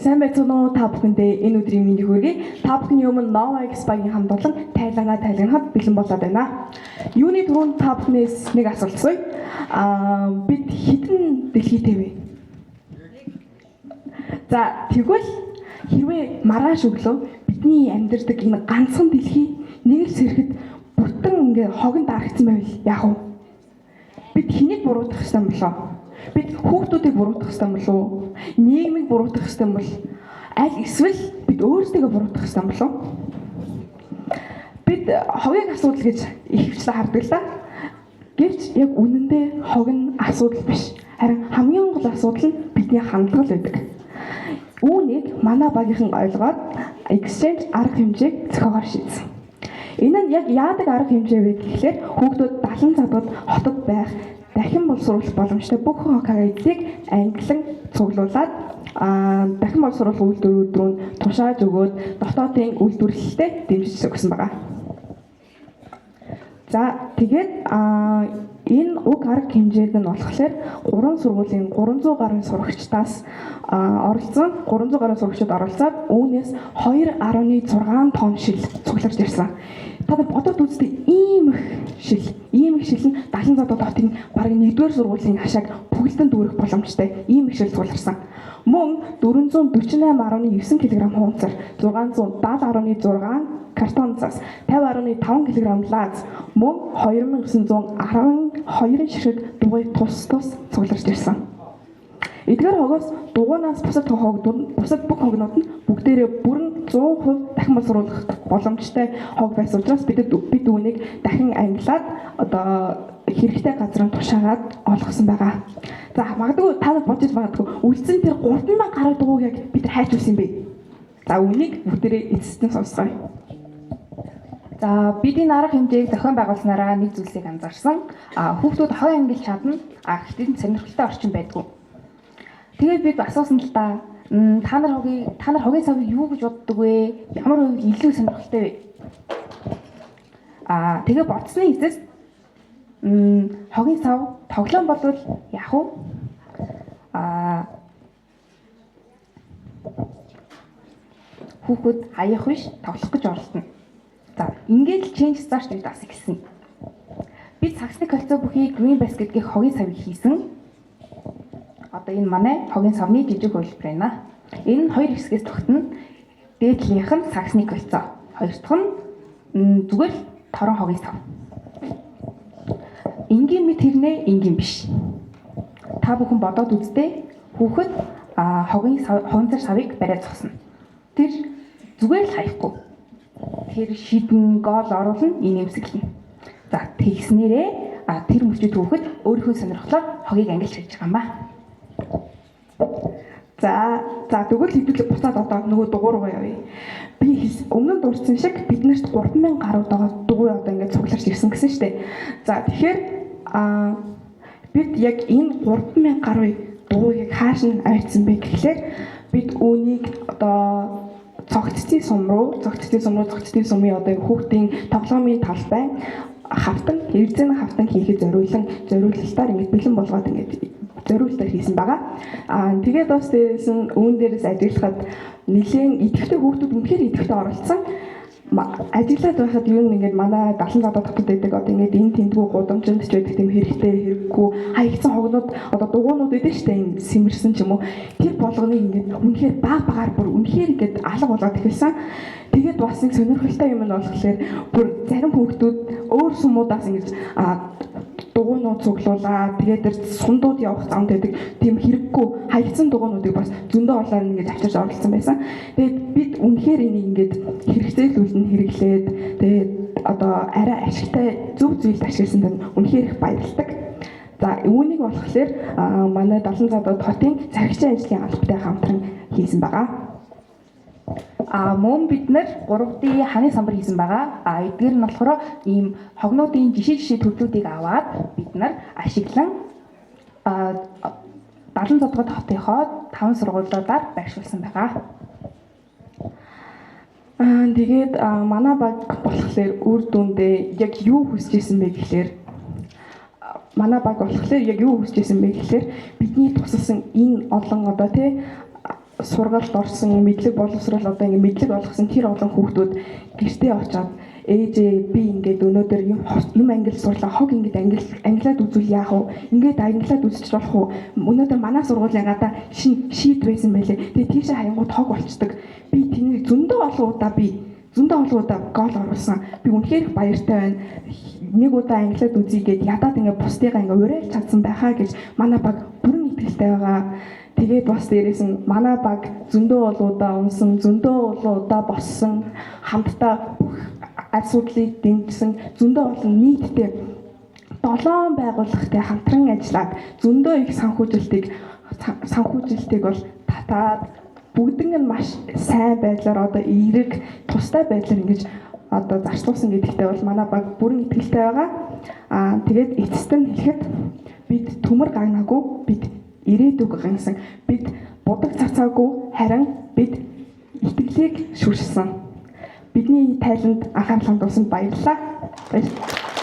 Сайн байцгаана уу, та бүхэндээ энэ өдрийн мэндийг хүргэе. Та бүхний өмнө Nova X багийн хамт олон тайлангаа тайланхад бэлэн болоод байна. Юуны түрүүнд та бүхнээс нэг асуулт асууя. Бид хэдэн дэлхийтэй вэ? За, тэгвэл хэрвээ маргааш өглөө бидний амьдардаг энэ ганцхан дэлхий нэг л сэрэхэд бүтэн ингээ хогон дарагдсан байвал яах вэ? Бид хэнийг буруутгах ёстой юм болоо? Бид хүүхдүүдийг буруутгах ёстой юм болов уу? Нийгмийг буруутгах ёстой юм бол аль эсвэл бид өөрсдийгөө буруутгах ёстой юм болов уу? Бид хогийг асуудал гэж ихэвчлэн хардаг л да. Гэвч яг үнэндээ хог нь асуудал биш. Харин хамгийн гол асуудал нь бидний хандлага л байдаг. Үүнийг манай багийнхан ойлгоод exchange арга хэмжээг зохиогоор шийдсэн. Энэ нь яг яадаг арга хэмжээ вэ гэхлээр хүүхдүүд 70 задад хотод байх дахин боловсруулах боломжтой бүх хог хаягдлыг ангилан цуглуулад дахин боловсруулах үйлдвэрүүд рүү тушааж өгөөд дотоодын үйлдвэрлэлтэд дэмжиж өгсөн байгаа. За, тэгээд энэ уг арга хэмжээд нь болохоор 3 сургуулийн 300 гаруй сурагчдаас оролцсон, 300 гаруй сурагчид оролцоод үүнээс 2.6 тонн шил цугларч ирсэн. Та нар бодоод үзтээ, ийм их шил, ийм их шил нь 70 задад хотын бараг 1-р сургуулийн хашааг бүгэлдэн дүүрэх боломжтой ийм их шил цугларсан. Мөн 448.9 кг хуунцар, 670.6 картон цас, 50.5 кг лааз, мөн 2912 ширхэг дугуй тус тус цугларч ирсэн. Эдгээр хогоос дугуйнаас бусад хог, бусад бүх хогнууд нь бүгдээрээ бүрэн 100% дахин боловсруулах боломжтой хог байсан учраас бид үүнийг дахин ангилаад одоо хэрэгтэй газар нь тушаагаад олгосон байгаа. За, магадгүй та нар бодож магадгүй, үлдсэн тэр 3000 гаруй дугуйг яг бид нар хайж үсэн юм бэ? За, үүнийг бүгдээрээ эцэст нь сонсгоё. За, бид энэ арга хэмжээг зохион байгуулснараа нэг зүйлсийг анзаарсан. Хүүхдүүд хог ангилж чадна. Гэхдээ сонирхолтой орчин байдгүй. Тэгээд бид асуусан л да. Та нар хогийн савыг юу гэж боддог вэ? Ямар хувийг илүү сонирхолтой вэ? Тэгээ бодсны эцэст хогийн сав тоглоом болвол яах вэ? Хүүхэд хаях биш, тоглох гэж оролдоно. За, ингээд л change start with us гэсэн. Бид сагсны кольцо бүхий green basket гэх хогийн савыг хийсэн. Одоо энэ манай хогийн савны жижиг хувилбар байна. Энэ нь хоёр хэсгээс тогтно. Дээд талынх нь сагсны кольцо. Хоёр дахь нь зүгээр л торон хогийн сав. Энгийн мэт хэрнээ энгийн биш. Та бүхэн бодоод үзтээ, хүүхэд хогийн хогонцор савыг бариад зогсно. Тэр зүгээр л хаяхгүй. Тэр шидэн гол оруулна, инээмсэглэнэ. За, тэгснээрээ тэр мөчид хүүхэд өөрийнхөө сонирхлоор хогийг ангилж хийж байгаа юм ба. За, тэгвэл хэдүүлээ буцаад одоо нөгөө дугуй руугаа явъя. Би өмнө нь дурдсан шиг бид нарт 3000 гаруй дугуй одоо ингээд цугларч ирсэн гэсэн шүү дээ. За, тэгэхээр бид яг энэ 3000 гаруй дугуйг хааш нь аваачсан бэ гэхлээр бид үүнийг одоо цогцдын сум руу, цогцдын сумын одоо хүүхдийн тоглоомын талбай хавтан, эрзэн хавтан хийхэд зориулан зориулалтаар ингээд бэлэн болгоод ингээд зориултаар хийсэн байгаа. Тэгээд бас дээрээс нь үүн дээрээс ажиглахад нэлээд идэвхтэй, хүүхдүүд үнэхээр идэвхтэй оролцсон. Ажиглаад байхад ер нь ингээд манай 70 задад хотод байдаг одоо ингээд энэ тэндгүү гудамжинд ч байдаг тийм хэрэгтэй хэрэггүй хаягдсан хогнууд, одоо дугуйнууд байдаг шүү дээ, энэ сэмэрсэн ч юм уу, тэр болгоныг ингээд үнэхээр баг багаар бүр үнэхээр ингээд алга болоод эхэлсэн. Тэгээд бас нэг сонирхолтой юм нь болохоор бүр зарим хүүхдүүд өөр сумуудаас ингэж дугуйнууд цуглуулаад, тэгээд тэр сумдууд явах замд байдаг тийм хэрэггүй хаягдсан дугуйнуудыг бас зөндөө олоор ингэж авчирч оролцсон байсан. Тэгээд бид үнэхээр энийг ингээд хэрэгцээлүүлэн хэрэглээд, тэгээд одоо арай ашигтай зөв зүйлд ашигласан тань үнэхээр их баярлалдаг. За, үүнийг болохоор манай 70 задад хотын сархичин ажлын албатай хамтран хийсэн байгаа. Мөн бид нар 3D ханы самбар хийсэн байгаа. Эдгээр нь болохоор ийм хогнуудын жишээ жишээ төрлүүдийг аваад бид нар ашиглан 70 задгад хотынхоо 5 сургуулиудаар байршуулсан байгаа. Тэгээд манай баг болохоор үр дүндээ яг юу хүсэж исэн бэ гэхлээр манай баг болохоор яг юу хүсэж исэн бэ гэхлээр бидний тусалсан энэ олон одоо тий Сургалт орсон, мэдлэг боловсрол, одоо ингэ мэдлэг олгосон тэр олон хүүхдүүд гэртээ очоод "Ээжээ, би ингээд өнөөдөр юм англи сурлаа, хог ингээд ангилаад үзвэл яах вэ? Ингээд ангилаад үзчих болох уу? Өнөөдөр манай сургуулийн гадаа шинэ шийд байсан байлээ. Тэгээ тийшээ хаянгууд хог болчдөг. Би тэнийг зөндөө олон удаа би зөндөө олон удаа гол оруулсан. Би үнэхээр их баяртай байна. Нэг удаа ангилаад үзье гээд ядаад ингээд бусдыгаа ингээд уриалж чадсан байхаа гэж манай баг бүрэн итгэлтэй байгаа. Тэгээд бас дээрээс нь манай баг зөндөө олон удаа унсан, зөндөө олон удаа боссон, хамтдаа бүх асуудлыг дэмжсэн, зөндөө олон нийтдээ 7 байгууллагатай хамтран ажиллаад зөндөө их санхүүжилтийг бол татаад, бүгдэн нь маш сайн байдлаар, одоо эерэг тустай байдлаар ингэж одоо зарцуулсан гэдэгтээ бол манай баг бүрэн итгэлтэй байгаа. Аа, тэгээд эцэст нь хэлэхэд бид төмөр гагнаагүй, бид ирээдүг гансан. Бид будаг цацаагүй, харин бид итгэлийг шүршсэн. Бидний тайланд анхаарал хандуулсанд баярлалаа. Баярлалаа.